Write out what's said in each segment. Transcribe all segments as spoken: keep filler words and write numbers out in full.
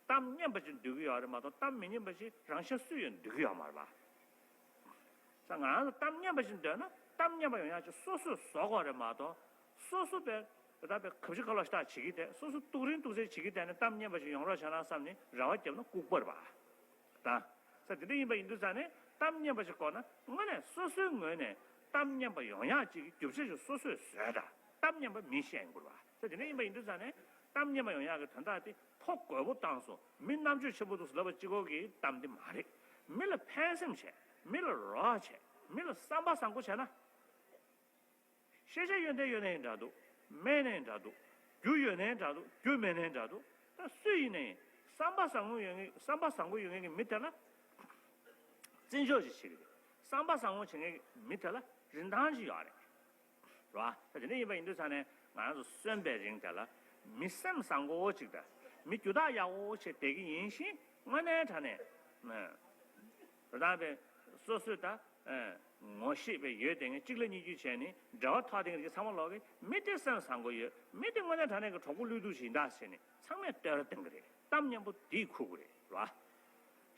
གཏམ་སྙན་པ་ཅིག་འདོད་ཀྱི་ཡོད་རེད་མ་གཏོགས། གཏམ་མི་སྙན་པ་ཞིག་རང་གཞན་སུ་ཡང་འདོད་ཀྱི་ཡོད་མ་རེད་པ། ས་ང་རང་ཚོ་གཏམ་སྙན་པ་ཞིག་འདོད་ན་གཏམ་སྙན་པ་ཡོང་ཡག་ཅིག་སོ་སོས་བཟོ་དགོས་རེད་མ་གཏོགས། སོ་སོ་པའི་ད་པའི་གབ་ཆུ་ཁ་ལོ་ཤ་སྟག་བྱེད་ཀྱི་དེ། སོ་སོ་སྡུག་རིང་སྡུག་ཚེ་བྱེད་ཀྱི་དེ་ནི་གཏམ་སྙན་པ་ཞིག་ཡོང་རོགས་བྱས་ན་བསམ་ནས་རེ་བ་བརྒྱབ་ན་ལྐུགས་པ་རེད་པ། ད་ས་དེ་འདྲ་ཡིན་པ་ཡིན་དུས་ཙང་ནས་གཏམ་སྙན་པ་ཞིག་དགོས་ན་དངོས་གནས་སོ་སོའི་ངོས་ནས་གཏམ་སྙན་པ་ཡོང་ཡག་ཅིག་གི་རྒྱུ་ཆ་ཞིག་སོ་སོས་བཟོས་དང་། གཏམ་སྙན་པ་མིས་བཤད་དགོས་པ། ས་དེ་འདྲ་ཡིན་པ་ཡིན་དུས་ཙང་ནས་གཏམ་སྙན་པ་ཡོང་ཡག་གི་དོན་དག་དེ་ཐོ་རྒོད་པོ་བཏང་སོང་། མི་རྣམ་དཔྱོད་ཆེན་པོ་འདུག་ཟེར་ལབ་པ་གཅིག་པོ་གི་གཏམ་དེ་མ་རེད། མི་ལ་ཕན་སེམས་བྱས། མི་ལ་རོགས་བྱས། མི་ལ་བསམ་པ་བཟང་པོ་བྱས་ན། ཤེས་བྱ་ཡོན་ཏན་ཡོད་ནའི་ཡང་འདྲ་འདུག། མེད་ནའི་ཡང་འདྲ་འདུག། རྒྱུ་ཡོད་ནའི་ཡང་འདྲ་འདུག། རྒྱུ་མེད་ནའི་ཡང་འདྲ་འདུག། ད་སུ་ཡིན་ནའི་བསམ་པ་བཟང་པོ་ཡོད་མཁན། བསམ་པ་བཟང་པོ་ཡོད་མཁན་གྱི་མི་དེ་ལ་བརྩི་འཇོག་ཅིག་བྱེད་ཀྱི་རེད། བསམ་པ་བཟང་པོ་བྱེད་མཁན་གྱི་མི་དེ་ལ་རིན་ཐང་ཅིག་ཡོད་རེད། རེད་བ། ད་དེ་འདྲ་ཡིན་པ་ཡིན་དུས་ཙང་ནས་ང་རང་ཚོ་གསོན་པའི་རིང་དེ་ལ་མི་སེམས་བཟང་པོ་ཅིག་དང་། མི་རྒྱུ་དག་ཡག་པོ་ཅིག་བསྡད་ཀྱི་ཡིན་ཞིང་། དངོས་གནས་དྲང་གནས་རེད་ད་པའི་སོ་སོས་ད་ངོ་ཤེས་པའི་ཡོད་དེ་ངས་གཅིག་ལ་གཉིས་བརྒྱུད་བྱས་ནས་འབྲེལ་བ་ཐོགས་དེ་ངས་ཚང་མ་ལོག་གི་མི་དེ་སེམས་བཟང་པོ་ཡོད། མི་དེ་དངོས་གནས་དྲང་གནས་ཀྱི་གྲོགས་པོ་བློས་གཏོང་ཞིག་ཡིན་ད་ཟེར་ནས་ཚང་མས་བསྟོད་ར་གཏོང་གི་རེད། གཏམ་སྙན་པོ་དེས་ཁུག་གི་རེད། རེད་བ།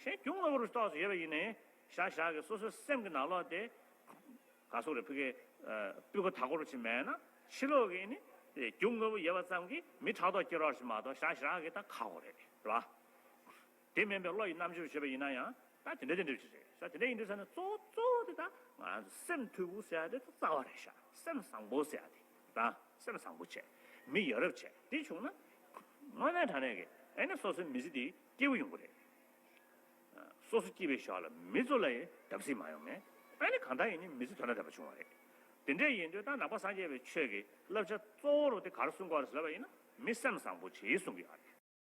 གཞན་རྒྱུ་དངོས་པོ་རུ་ཏོག་ཙམ་ཡོད་པ་ཡིན་ནའི་བཞག་བཞག་གི་སོ་སོའི་སེམས་ཀྱི་ནང་ལོགས་དེ་ག་སོག་རེ་ཕི་གའི་སྤུས་ཀ་དག་པོ་རུ་ཅིག་མེད་ན་ཕྱི་ལོགས་ཀྱི་ནི་རྒྱུ་དངོས་པོ་ཡོད་པ་ཙམ་གྱིས་མི་ཕྲག་དོག་སྐྱེ་རོགས་ཞིག་མ་གཏོགས་བཞག་བཞག་གི་ད་ཁག་པོ་རེད། རེད་བ། དེ་མིན་པའི་བློ་ཡི་རྣམ་དཔྱོད་བྱེད་པ་ཡིན་ན་ཡང་ད་དེ་འདྲ་དེ་འདྲ་ཞིག་རེད་ཤག། དེ་འདྲ་ཡིན་དུས་ཙང་ནས་གཙོ་བོ་གཙོ་བོ་དེ་ད་ང་རང་ཚོ་སེམས་མཐུན་པོ་ཟེར་ཡ་དེ་ད་རྩ་བ་རེད་ཤག། སེམས་བཟང་པོ་ཟེར་ཡ་དེ་ད་སེམས་བཟང་པོ་བྱས། མི་ཡ་རབས་བྱས། དེ་བྱུང་ན་དངོས་གནས་དྲང་གནས་ཀྱི་ཨེ་ནི་སོ་སོའི་མི་ཚེ་དེ་སྐྱིད་པོ་ཡོང་གི་རེད། སོ་སོ་སྐྱིད་པའི་ཞོར་ལ་མི་ཚོ་ལ་ཡང་བརྡབ་གསིག་མ་ཡོང་མེད། ཨེ་ནི་གང་ལྟར་ཡིན་ནའི་མི་ཚེ་དོན་དག་ལྡན་པ་བྱུང་བ་རེད། དེ་འདྲས་ཡིན་དུས་ད་ནང་པ་སངས་རྒྱས་པའི་ཆོས་ཀྱི་བསླབ་བྱ་གཙོ་བོ་རུ་དེ་ག་རེ་གསུང་གི་ཡོད་རེད་ཟེར་ལབ་པ་ཡིན་ན་མི་སེམས་བཟང་པོ་བྱེད་གསུང་གི་ཡོད་རེད།